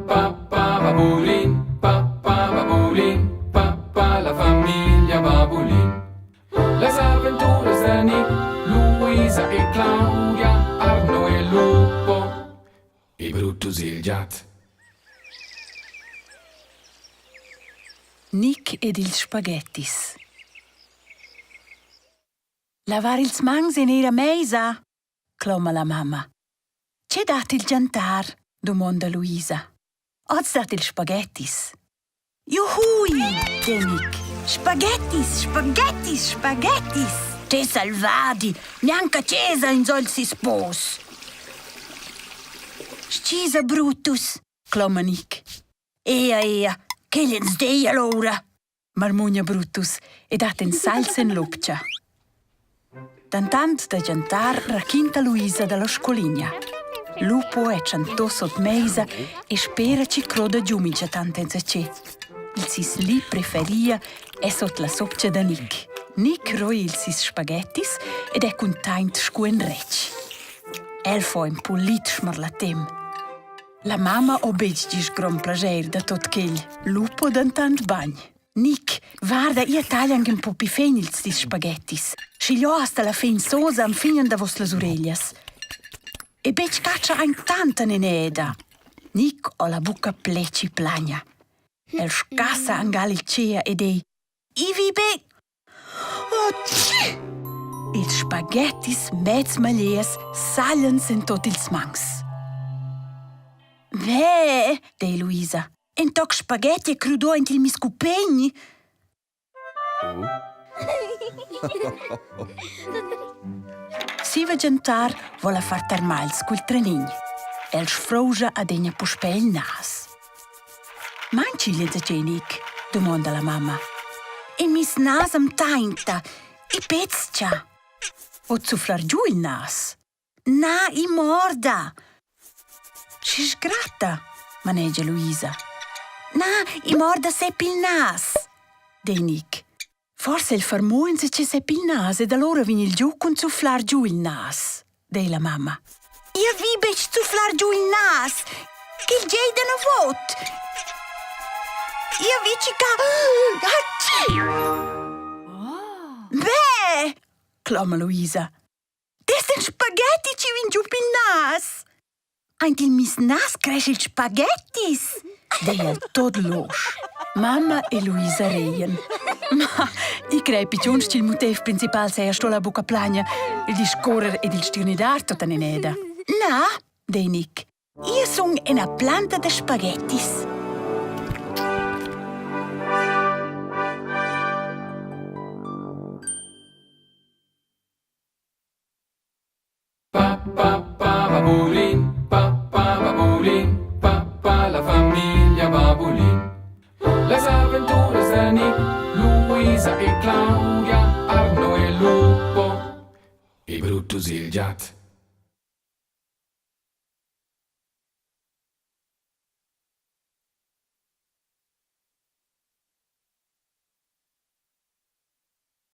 pa pa babulin, pa pa babulin, pa pa la famiglia babulin. Las aventuras da Nick, Luisa e Claudia, Arno e Lupo e Brutus il giat. Nick ed ils spaghettis. Lavar ils mauns en ira meisa, cloma la mamma. Tge dat il giantar? dumonda Luisa. Oz dat il spaghettis. Juhui, di Nick. Spaghettis, spaghettis, spaghettis! Tge salvadi! Gnanca chesa ins ho il sis pos. Stgisa Brutus, cloma Nick. Ea, ea, quel ens dei allora! marmugna Brutus e dat en salz en lopcha. Dantant da giantar raquinta Luisa dalla scoligna. Lupo è chantò sot meisa e spera chi croda giu minchatant enzatgé. Il sis li preferia è sot la sopcha da Nick. Nick roi ils sis spaghettis ed è cuntaint scu en retg. El fo ün pulit schmarlatem. La mamma ho betg gist grond plaschair da tot quel. Lupo dentant bagn. Nick, guarda, ia taglia anche un po pi fein ils tis spaghettis. Schigliò hasta la fin sosa am fignan davos las ureglias. E betg catscha aint tanta neneda. Nick ho la bucca pleci plagna. El scassa angal il tgea ed ei Ivi be Ils spaghettis mez magliers saglian sin tot ils mangs. Ve, dei Luisa, in toc spaghetti è crudo aint il mis cupegn. Siva gentar vola far termagls cul trenign. El sfrouscha adegna puspè il nas. Manchi enzatgei, Nic? dumonda la mamma. E mis nas am tainta e pezcha. O zufflar giu il nas? Na, i morda. Schi sgratta, manegia Luisa. Na, i morda sep il nas, dei Nic. Forsa il farmo enzatgei sep il nas ed allura vegn il giu cun zufflar giu il nas, dei la mamma. Ia vi betg zufflar giu il nas, ch'el gieda navot. Ia vi ca... Hatschi! Beh, cloma Luisa. Dest en spaghetti ci vin giu pil nas. Aint il mis nas cresce il spaghettis, dei el tot losch. Mamma e Luisa reien. Ma i crei picciuns ch'il motiv principal saja sto la bucca plagna, il discorrer ed il stirnidar tot aneneda. Na, dei Nick, io sun ina planta da spaghettis. Pa pa pa babulin, pa pa babulin, pa pa la famiglia babulin. Las aventuras da Nick, Luisa e Claudia, Arno e Lupo e Brutus il giat.